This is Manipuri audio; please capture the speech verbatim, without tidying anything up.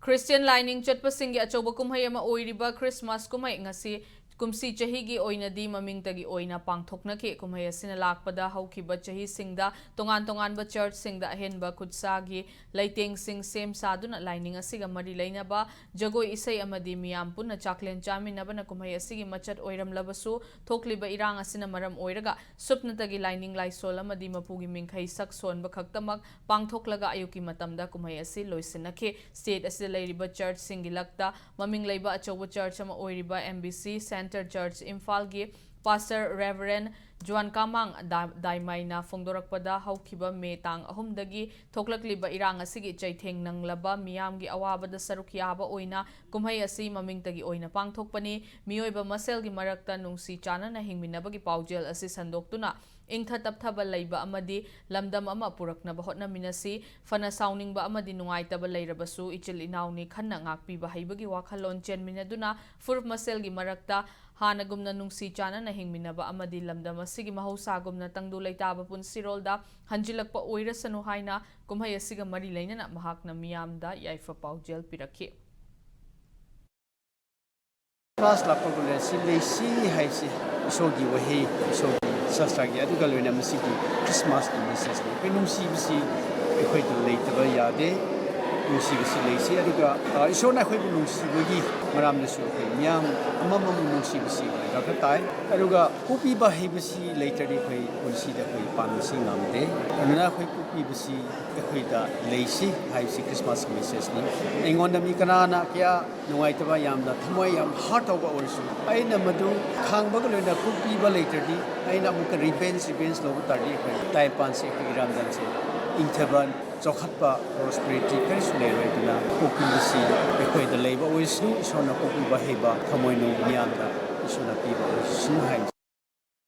ꯈ꯭ꯔꯤꯁꯇꯤꯌꯟ ꯂꯥꯏꯅꯤꯡ ꯆꯠꯄꯁꯤꯡꯒꯤ ꯑꯆꯧꯕ ꯀꯨꯝꯍꯩ ꯑꯃ ꯑꯣꯏꯔꯤꯕ ꯈ꯭ꯔꯤꯁꯃꯥꯁ ꯀꯨꯝꯍꯩ ꯉꯁꯤ ꯀꯨꯝꯁꯤ ꯆꯍꯤꯒꯤ ꯑꯣꯏꯅꯗꯤ ꯃꯃꯤꯡꯇꯒꯤ ꯑꯣꯏꯅ ꯄꯥꯡꯊꯣꯛꯅꯈꯤ꯫ ꯀꯨꯝꯍꯩ ꯑꯁꯤꯅ ꯂꯥꯛꯄꯗ ꯍꯧꯈꯤꯕ ꯆꯍꯤꯁꯤꯡꯗ ꯇꯣꯉꯥꯟ ꯇꯣꯉꯥꯟꯕ ꯆꯔꯆꯁꯤꯡꯗ ꯑꯍꯦꯟꯕ ꯈꯨꯠꯁꯥꯒꯤ ꯂꯩꯇꯦꯡꯁꯤꯡ ꯁꯦꯝ ꯁꯥꯗꯨꯅ ꯂꯥꯏꯅꯤꯡ ꯑꯁꯤꯒ ꯃꯔꯤ ꯂꯩꯅꯕ ꯖꯒꯣꯏ ꯏꯁꯩ ꯑꯃꯗꯤ ꯃꯤꯌꯥꯝ ꯄꯨꯟꯅ ꯆꯥꯛꯂꯦꯟ ꯆꯥꯃꯤꯟꯅꯕꯅ ꯀꯨꯝꯍꯩ ꯑꯁꯤꯒꯤ ꯃꯆꯠ ꯑꯣꯏꯔꯝꯂꯕꯁꯨ, ꯊꯣꯛꯂꯤꯕ ꯏꯔꯥꯡ ꯑꯁꯤꯅ ꯃꯔꯝ ꯑꯣꯏꯔꯒ ꯁꯨꯞꯅꯇꯒꯤ ꯂꯥꯏꯅꯤꯡ ꯂꯥꯏꯁꯣꯜ ꯑꯃꯗꯤ ꯃꯄꯨꯒꯤ ꯃꯤꯡꯈꯩ ꯁꯛ ꯁꯣꯟꯕ ꯈꯛꯇꯃꯛ ꯄꯥꯡꯊꯣꯛꯂꯒ ꯑꯌꯨꯛꯀꯤ ꯃꯇꯝꯗ ꯀꯨꯝꯍꯩ ꯑꯁꯤ ꯂꯣꯏꯁꯤꯟꯅꯈꯤ꯫ ꯁ꯭ꯇꯦꯠ ꯑꯁꯤꯗ ꯂꯩꯔꯤꯕ ꯆꯔꯆꯁꯤꯡꯒꯤ ꯂꯛꯇ ꯃꯃꯤꯡ ꯂꯩꯕ ꯑꯆꯧꯕ ꯆꯔꯆ ꯑꯃ ꯑꯣꯏꯔꯤꯕ ꯑꯦꯝ ꯕꯤ ꯁꯤ ꯁꯦꯟꯇꯔ ꯆꯔꯆ ꯏꯝꯐꯥꯜꯒꯤ ꯄꯥꯁꯇꯔ ꯔꯦꯚꯔꯦꯟ ꯖꯨꯋꯥꯟ ꯀꯥꯃꯥꯡ ꯗꯥ-, ꯗꯥꯏꯃꯥꯏꯅ ꯐꯣꯡꯗꯣꯔꯛꯄꯗ, ꯍꯧꯈꯤꯕ ꯃꯦ ꯇꯥꯡ ꯑꯍꯨꯝꯗꯒꯤ ꯊꯣꯛꯂꯛꯂꯤꯕ ꯏꯔꯥꯡ ꯑꯁꯤꯒꯤ ꯆꯩꯊꯦꯡ ꯅꯪꯂꯕ ꯃꯤꯌꯥꯝꯒꯤ ꯑꯋꯥꯕꯗ ꯁꯔꯨꯛ ꯌꯥꯕ ꯑꯣꯏꯅ ꯀꯨꯝꯍꯩ ꯑꯁꯤ ꯃꯃꯤꯡꯇꯒꯤ ꯑꯣꯏꯅ ꯄꯥꯡꯊꯣꯛꯄꯅꯤ꯫ ꯃꯤꯑꯣꯏꯕ ꯃꯁꯦꯜꯒꯤ ꯃꯔꯛꯇ ꯅꯨꯡꯁꯤ ꯆꯥꯟꯅꯅ ꯍꯤꯡꯃꯤꯟꯅꯕꯒꯤ ꯄꯥꯎꯖꯦꯜ ꯑꯁꯤ ꯁꯟꯗꯣꯛꯇꯨꯅ, ꯏꯪꯊ ꯇꯞꯊꯕ ꯂꯩꯕ ꯑꯃꯗꯤ ꯂꯝꯗꯝ ꯑꯃ ꯄꯨꯔꯛꯅꯕ ꯍꯣꯠꯅꯃꯤꯟꯅꯁꯤ꯫ ꯐꯅ ꯁꯥꯎꯅꯤꯡꯕ ꯑꯃꯗꯤ ꯅꯨꯡꯉꯥꯏꯇꯕ ꯂꯩꯔꯕꯁꯨ, ꯏꯆꯤꯜ ꯏꯅꯥꯎꯅꯤ ꯈꯟꯅ ꯉꯥꯛꯄꯤꯕ ꯍꯩꯕꯒꯤ ꯋꯥꯈꯜꯂꯣꯟ ꯆꯦꯟꯃꯤꯟꯅꯗꯨꯅ, ꯐꯨꯔꯨꯞ ꯃꯁꯦꯜꯒꯤ ꯃꯔꯛꯇ ꯍꯥꯟꯅꯒꯨꯝꯅ ꯅꯨꯡꯁꯤ ꯆꯥꯟꯅꯅ ꯍꯤꯡꯃꯤꯟꯅꯕ ꯑꯃꯗꯤ ꯂꯝꯗꯝ ꯑꯁꯤꯒꯤ ꯃꯍꯧꯁꯥꯒꯨꯝꯅ ꯇꯪꯗꯨ ꯂꯩꯇꯥꯕ ꯄꯨꯟꯁꯤꯔꯣꯜꯗ ꯍꯟꯖꯤꯜꯂꯛꯄ ꯑꯣꯏꯔꯁꯅꯨ ꯍꯥꯏꯅ ꯀꯨꯝꯍꯩ ꯑꯁꯤꯒ ꯃꯔꯤ ꯂꯩꯅꯅ ꯃꯍꯥꯛꯅ ꯃꯤꯌꯥꯝꯗ ꯌꯥꯏꯐ ꯄꯥꯎꯖꯦꯜ ꯄꯤꯔꯛꯈꯤ꯫ ꯈ꯭ꯔꯤꯁꯃꯥꯁ ꯂꯥꯛꯄꯒ ꯂꯣꯏꯅ ꯁꯤ ꯂꯩꯁꯤ ꯍꯥꯏꯕꯁꯤ ꯏꯁꯣꯔꯒꯤ ꯋꯥꯍꯩ, ꯏꯁꯣꯔꯒꯤ ꯁꯥꯁꯇ꯭ꯔꯒꯤ, ꯑꯗꯨꯒ ꯂꯣꯏꯅ ꯃꯁꯤꯒꯤ ꯈ꯭ꯔꯤꯁꯃꯥꯁꯀꯤ ꯃꯦꯁꯦꯖꯅꯤ꯫ ꯑꯩꯈꯣꯏ ꯅꯨꯡꯁꯤꯕꯁꯤ ꯑꯩꯈꯣꯏꯗ ꯂꯩꯇꯕ ꯌꯥꯗꯦ꯫ ꯅꯨꯡꯁꯤꯕꯁꯤ ꯂꯩꯁꯤ, ꯑꯗꯨꯒ, ꯑ, ꯏꯁꯣꯔꯅ ꯑꯩꯈꯣꯏꯕꯨ ꯅꯨꯡꯁꯤꯕꯒꯤ ꯃꯔꯝꯗꯁꯨ ꯑꯩꯈꯣꯏ ꯃꯤꯌꯥꯝ ꯑꯃꯃꯝꯕꯨ ꯅꯨꯡꯁꯤꯕꯁꯤ ꯗꯔꯀꯥꯔ ꯇꯥꯏ꯫ ꯑꯗꯨꯒ ꯀꯣꯛꯄꯤꯕ ꯍꯩꯕꯁꯤ ꯂꯩꯇ꯭ꯔꯗꯤ ꯑꯩꯈꯣꯏ ꯄꯨꯟꯁꯤꯗ ꯑꯩꯈꯣꯏ ꯄꯥꯟꯕꯁꯤ ꯉꯝꯗꯦ꯫ ꯑꯗꯨꯅ ꯑꯩꯈꯣꯏ ꯀꯣꯛꯄꯤꯕꯁꯤ ꯑꯩꯈꯣꯏꯗ ꯂꯩꯁꯤ ꯍꯥꯏꯕꯁꯤ ꯈ꯭ꯔꯤꯁꯃꯥꯁꯀꯤ ꯃꯦꯁꯦꯖꯅꯤ꯫ ꯑꯩꯉꯣꯟꯗ ꯃꯤ ꯀꯅꯥꯅ ꯀꯌꯥ ꯅꯨꯡꯉꯥꯏꯇꯕ, ꯌꯥꯝꯅ ꯊꯃꯣꯏ ꯌꯥꯝ ꯍꯔꯠ ꯇꯧꯕ ꯑꯣꯏꯔꯁꯨ, ꯑꯩꯅ ꯃꯗꯨ ꯈꯥꯡꯕꯒ ꯂꯣꯏꯅ ꯀꯣꯛꯄꯤꯕ ꯂꯩꯇ꯭ꯔꯗꯤ, ꯑꯩꯅ ꯑꯃꯨꯛꯀ ꯔꯤꯚꯦꯟꯖ, ꯔꯤꯚꯦꯟꯖ ꯂꯧꯕ ꯇꯥꯔꯗꯤ, ꯑꯩꯈꯣꯏ ꯇꯥꯏꯕꯪꯄꯥꯟꯁꯦ, ꯑꯩꯈꯣꯏ ꯏꯔꯝꯗꯝꯁꯦ ꯏꯪꯊꯕ, ꯆꯥꯎꯈꯠꯄ, ꯄ꯭ꯔꯣꯁꯄꯦꯔꯤꯇꯤ ꯀꯔꯤꯁꯨ ꯂꯩꯔꯣꯏ꯫ ꯑꯗꯨꯅ ꯀꯣꯛꯄꯤꯕꯁꯤ ꯑꯩꯈꯣꯏꯗ ꯂꯩꯕ ꯑꯣꯏꯁꯅꯨ, ꯏꯁꯣꯔꯅ ꯀꯣꯛꯄꯤꯕ ꯍꯩꯕ ꯊꯃꯣꯏꯅꯨꯡ ꯃꯤꯌꯥꯝꯗ ꯏꯁꯣꯔꯅ ꯄꯤꯕ ꯑꯣꯏꯁꯅꯨ ꯍꯥꯏꯅ